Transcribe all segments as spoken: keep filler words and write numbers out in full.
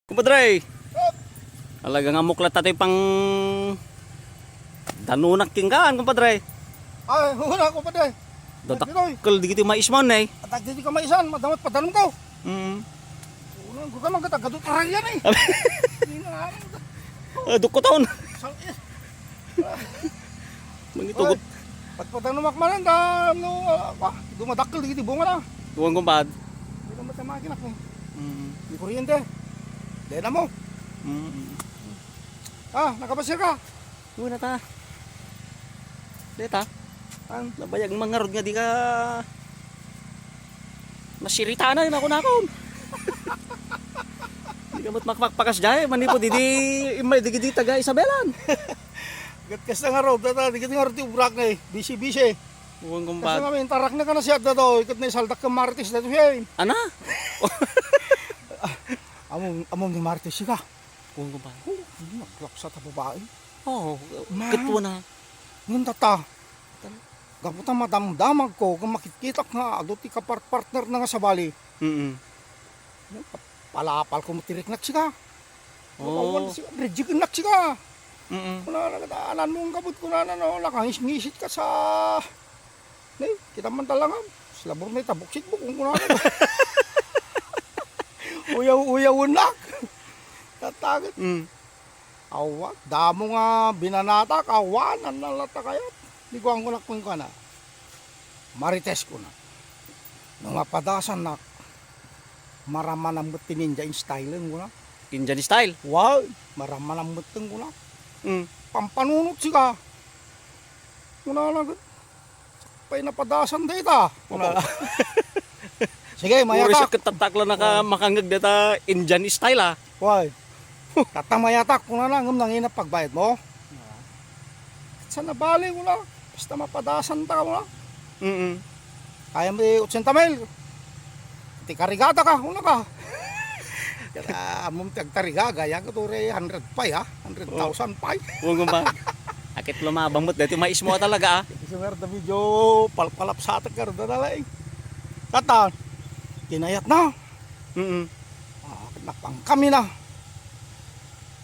Kumpadre, talaga nga muklat tayo pang danunak king kaan, kumpadre. Ay, wala, kumpadre. Dadakkel digiti mais mo, ne? At dagiti ka maisan, madamot padanum ko. Mm. Unang ko ka magkatagado tarayan, eh. Ina, Ah, dukko taon. Sang-, Mangitugot. Ay, pagpadanumak manen, da, no, ah, ah, dumadakkel digiti bunga na. Tuwang kumpad. Hindi naman sa makinak, eh. Mm. Di kuryente. Dena mo. Mm. Ah, nakapasir ka? Una ta. Deta. Ang nabayag mangarod nga di ka nasiritanan, ako nakon. Di ka mat makmakpakas jay, manipod idi, imay digidi taga Isabelan. Ket kasta nga rod, tata, di ket nga rod ti ubrak na eh. Busy, busy. Uwan, Kasi kumpad. Nga, intarak na ka na siya dato, ikat na isaldak ka Marites dato siya eh. Ana? Among, among ni Marites siya ka. Uwan, kumpad. Oh, naglaksa ta babae. Oh, Ma. Ket una. Ngem tata. Gapu ta madamdamag ko, kung makitkitak nga, adu ti kapart-partner na nga sabali. Mm. Palapal ko matiriknak sika. Oh. Awan sika, reject nak sika. Mm. Kuna na, anan mo ang kabut, kuna na, no, nakangisngisit ka sa, ne, kita man talaga, sila burme, tabuksit mo, kung kuna na. Uyaw-uyaw nak. Tatagat. Mm. Awa, damo nga binanatak, awanan na lata kayat. Di ko ang kunak kung kana. Marites ko na. No mapadasan na, maramanamot ti ninja in style ko na. Indian style? Wow, maramanamot ko na. Mm. Pampanunot sika. Kuna na, pay napadasan dayta. Opo. Sige, mayatak. Puro siya katatakla naka Oh. Makangeg data Indian style, ah. Why? Tata mayatak, kuna na, ngem nangina pagbayad mo? Sa nabali, kuna. Basta mapadasan ta, kuna. Mm-mm. Kaya mo di otsenta mil. Ti karigada ka, una ka. Kada amom ti agtariga, gaya ka, tore, hundred pay, ha? Hundred thousand pay. Huwag mo ba? Akit lumabang mo't dati mais mo talaga, ah. Isu nga da medyo palpalapsatak ka, da na lang. Tata, kinayat na. Mm-mm. Ah, napang kami na.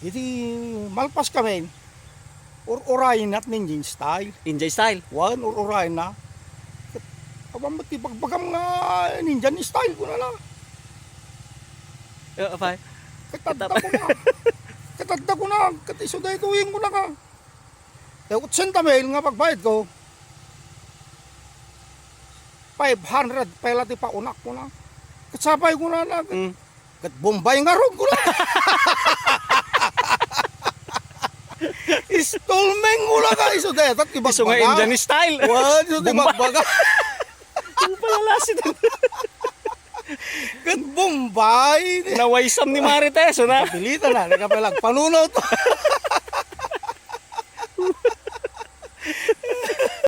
Iti malpas kami, Ur-uray na ti Indian style. Indian style? Wan, ur-uray na. Ket, awan met ti bagbagam nga Indian style, kuna na. Eh, apay? Ket adda kuna. Ket adda kuna. Ket isu daytoyen kuna ka. Eh, otsenta mil nga pagbayad ko. Five hundred pay la ti paunak, kuna. Ket sapay, kuna na. Mm. Ket Bombay nga rog, kuna. Stolmeng, kuna ka, isu dayta ti Isu nga bagbaga. Indian style. Wan, isu ti Bombay. Bagbaga. Ang palalasit. Ket Bombay. Nawaysam ni Marites, una. Pilita na, nagkapalag panunot.